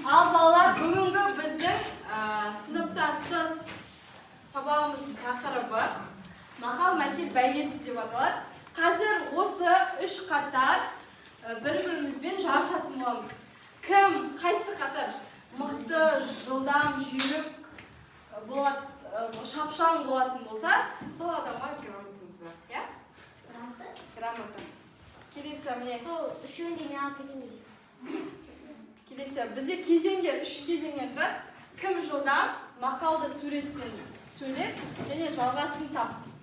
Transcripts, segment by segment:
Ал, балалар, бүгінгі біздің сыныптан тыс сабағымыздың тақырыбы «Мақал мәтел бәйгесі» деп аталады. Қазір осы үш қатар бір бірімізбен жарысатын боламыз. Кім, қайсы қатар мықты, жылдам, жүйрік болады, шапшаң болатын болса, сол адамға грамотамыз бар, иә, грамота. Келесі, міне. Сол үшеуін де мен алып кетемін. Келесі бізде кезеңдер, үш кезеңнен тұрады. Кім жылдам, мақалды суретпен сөйлеп және жалғасын тап дейді.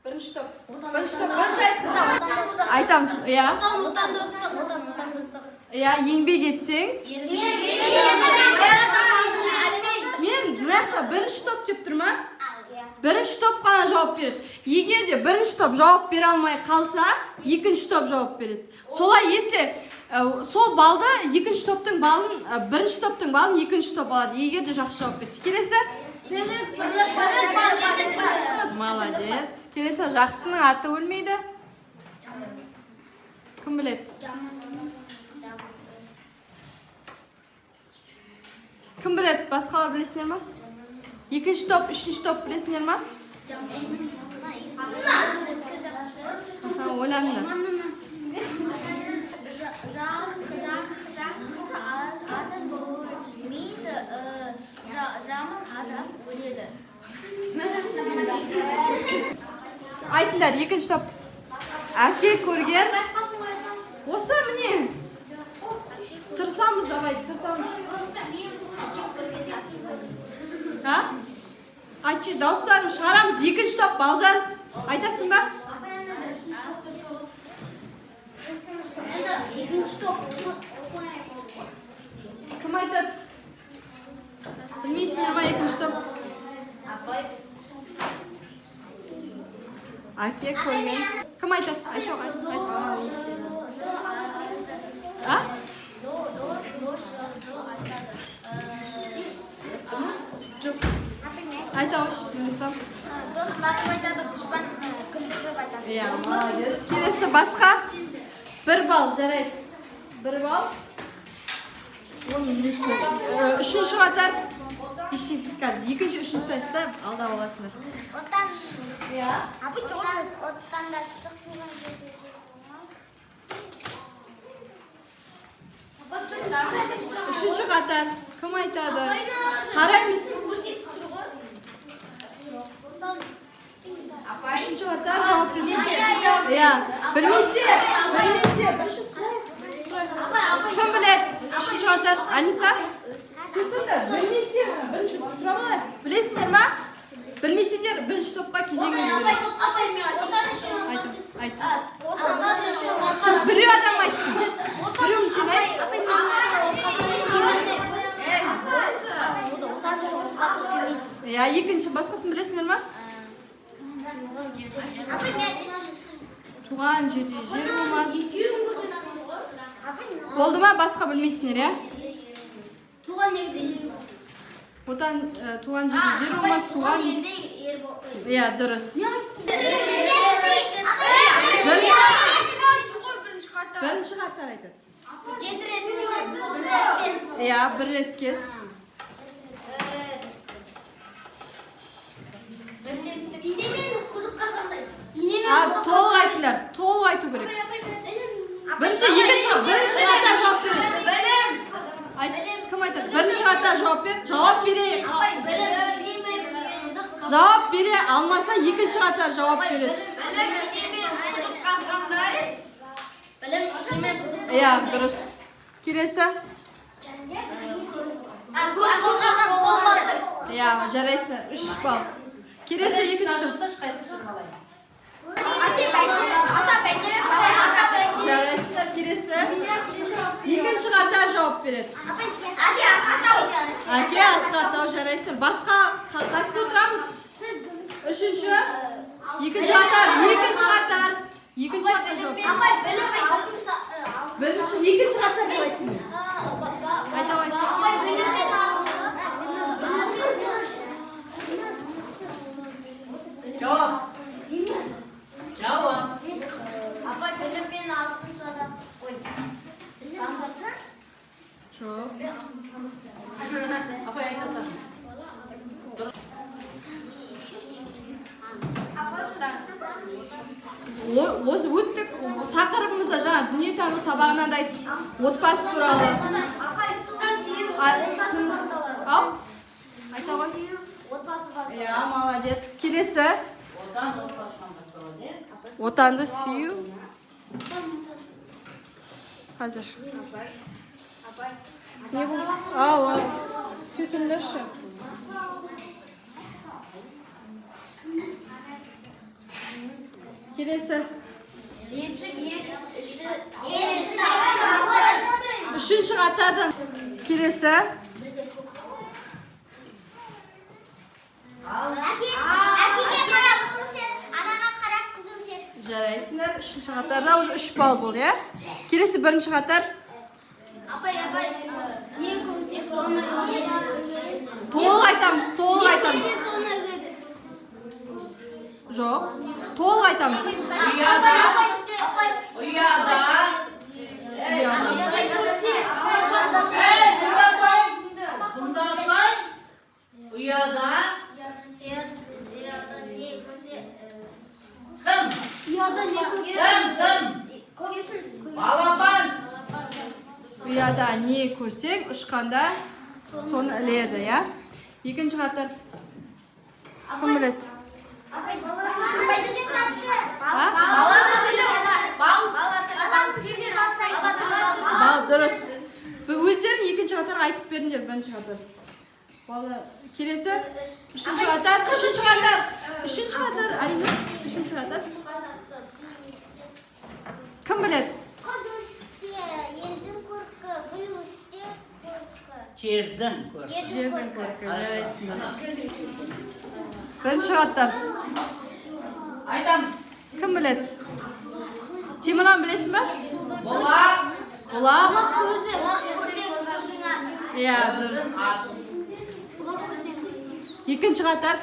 Бірінші топ, бірінші топ бірінші айтсын. Отан. Айтамыз, иә. Отан, отан, достық, отан, отан, достық. Иә, еңбек етсең. Мен мына жақта бірінші топ деп тұр ма? Бірінші топ қана жауап береді. Егер де бірінші топ жауап бере алмай қалса, екінші топ жауап береді. Солай есе, сол балды, екінші топтың балын, бірінші топтың балын екінші топ алады, егер де жақсы жауап берсе. Келесі. Бірлік, бірлік, бірлік, бірлік. Молодец. Келесі: жақсының аты өлмейді. Кім біледі? Кім біледі? Басқалар білесіңдер ма? Екінші топ, үшінші топ, білесіңдер ма? Аха, ойланыңдар. Жақсы адам өлмейді, жаман адам өледі. Айтыңдар, екінші топ. Әке көрген. Осы, міне, тырысамыз, давай, тырысамыз. А, айтшы, дауыстарын шығарамыз. Екінші топ, Балжан, айтасың ба? Екінші топ. Кім айтады? Білмейсіңдер ма, екінші топ? Апай. Әке көрген. Кім айтады? Айшуақ, айт, айт. А? До, до, до, ш, ж айтады. Жоқ, айта қойшы, Нұрислам. Дос жылатып айтады, дұшпан күлдіріп айтады. Иә, молодец. Келесі, басқа. 1 балл, жарайды, 1 балл. Оның несі? Үшінші қатар. Ештеңе, қазір екінші, үшінші сайыста алда аласыңдар. Отан. Иә. Отандастық, туған жерде жер болмас. Үшінші қатар кім айтады? Қараймыз. Үшінші қатар жауап берсін. Иә, білмесе, білмесе, бірінші сұрайық. Кім біледі? Үшінші қатар, Аниса. Сөйтіңдер, білмесе, бірінші сұрап алайық. Білесіңдер ма? Білмесеңдер, бірінші топқа кезегін. Айт, айт. Біреу адам айтсын. Біреу, сен айт. Отан үшін отқа түспейсің. Иә, екінші, басқасын білесіңдер ма? Туған жерде жер болмас. Болды ма? Басқа білмейсіңдер, иә? Туған жерде ер. Отан, туған жерде жер болмас, туған. Жерде ер. Иә, дұрыс. Бірінші қатар айтады. Жеті рет бір рет кес. Иә, бір рет кес. Инемен құдық қазғандай. Инемен. А, толық айтыңдар, толық айту керек. Бірінші, екінші, бірінші қатар жауап береді. Білім. Айт, кім айтады? Бірінші қатар жауап бер. Жауап бере Апай, білім, инемен құдық. Жауап бере алмаса, екінші қатар жауап береді. Білім, инемен құдық қазғандай. Білім, инемен құдық. Иә, дұрыс. Келесі. Көз қорқақ қол батыр. Иә, жарайсың, 3 балл. Келесі, екінші топ. Ата бәйтерек, ата бәйтерек. Жарайсыңдар. Келесі, екінші қатар жауап береді. Әке асқар. Әке асқар тау, жарайсыңдар. Басқа қатысып отырамыз. Үшінші, екінші қатар, екінші қатар, екінші қатар жауап береді. Апай, білім алтын. Бірінші, екінші қатар деп айттым мен. Айта қойшы. Апай, білім мен Жауап. Жауап. Апай, білім мен алтын садақ. Ой. Жоқ. Апай, айта салыңыз. Осы өттік тақырыбымызда, жаңа дүниетану сабағынан да айттық, отбасы туралы. Ау, айта ғой. Иә, молодец. Келесі. Отан отбасынан басталады, иә? Отанды сүю. Қазір не бұл? Ау, ау, сөйтіңдерші. Келесі. Бесік ел іші. Үшінші қатардан келесі. Әкеге қарап ұл өсер, анаға қарап қыз өсер. Жарайсыңдар. Үшінші қатарда уже 3 балл болды, иә. Келесі, бірінші қатар. Апай, апай, не көрсе соны. Толық айтамыз, толық айтамыз. Не көрсе соны көреді. Жоқ, толық айтамыз. Апай, апай, апай. Ұяда. Ұяда. Не көрсе. Ей, тыңдасай. Тыңдасай. Ұяда. Ұяда не көрсе. Кім? Ұяда не көрсе. Кім, кім? Көгершін. Балапан. Ұяда не көрсең, ұшқанда соны іледі, иә. Екінші қатар кім біледі? Апай, апай, тілі тәтті. А? Бала тілі. Бал. Бала тілі. Бал, дұрыс. Өздерің екінші қатарға айтып беріңдер. Бірінші қатар бала. Келесі, үшінші қатар, үшінші қатар, үшінші қатар. Алина, үшінші қатар кім біледі? Қыз өссе, елдің көркі, гүл өссе, көркі. Жердің көркі. Жердің көркі, жарайсыңдар. Бірінші қатар. Айтамыз. Кім біледі? Темірлан, білесің ба? Бұлақ. Бұлақ. Көзі, көрсе, көзің ашық. Иә, дұрыс. Ат. Бұлақ көрсең, көзің. Екінші қатар.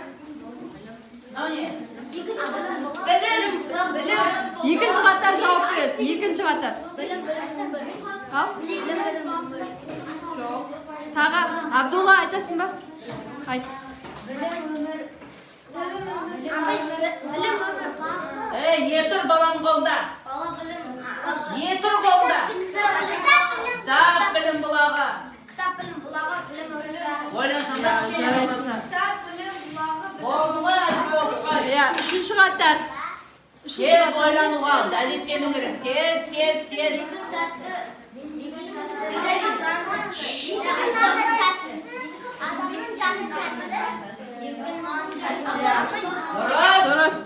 Мынау не? Екінші қатар. Білім, білім. Екінші қатар жауап береді. Екінші қатар. Білім, білім. Ал. Білім, білім. Жоқ. Тағы Абдулла, айтасың ба? Айт. Білім өмір. Апай, білім өмір. Ей, не тұр баланың қолында? Бала білім. Не тұр қолында? Кітап білім. Кітап — білім бұлағы. Кітап білім бұлағы, білім өмір. Ойлансаңдар. Жарайсыздар. Кітап білім бұлағы. Болды ғой, айтып болдық қой. Иә, үшінші қатар. Үшінші Тез қатар. ойлануға, әдеттену керек. Тез, тез, тез. Егін тәтті. Егін тәтті. Адамның жаны тәтті. Дұрыс. Дұрыс.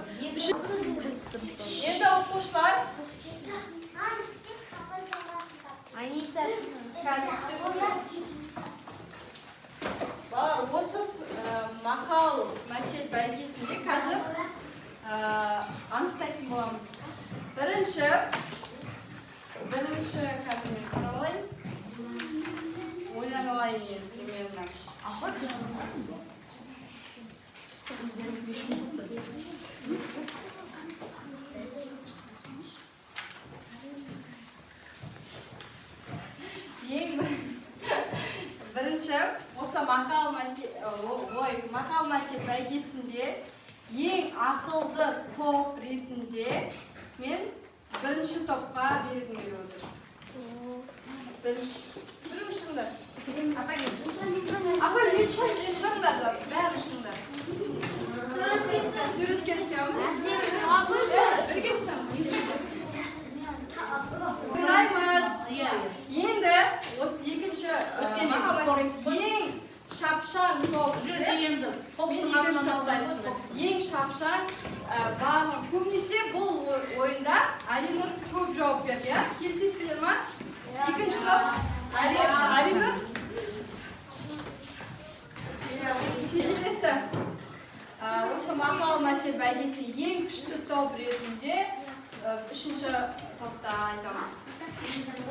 Енді, оқушылар, қазір, балалар, осы мақал мәтел бәйгесінде қазір анықтайтын боламыз. Бірінші қазір мен қарап алайын. Ойланып алайын мен примерно. Ең бірінші осы мақал ой, мақал мәтел бәйгесінде ең ақылды топ ретінде мен бірінші топқа бергім келіп отыр. Бірінші, біреу шығыңдар. Апай, мен шығыңдар, бәрі шығыңдар. Суретке түсеміз. Бірге ұстаңыз. Тыңдаймыз. Енді осы екінші мақал ең шапшаң топ Бұл жерде деп енді мен екінші топты айттым. Ең шапшаң, барлық көбінесе бұл ойында Алинұр көп жауап берді, иә? Келісесіздер ма? Екінші топ Алинұр. Иә, келесі. Осы мақал мәтел бәйгесі ең күшті топ ретінде үшінші топта айтамыз.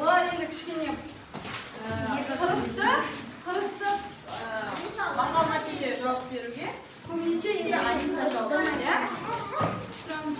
Олар енді кішкене тырысты мақал мәтелге жауап беруге. Көбінесе енді Алиса жауап берді, иә? Тұрамыз.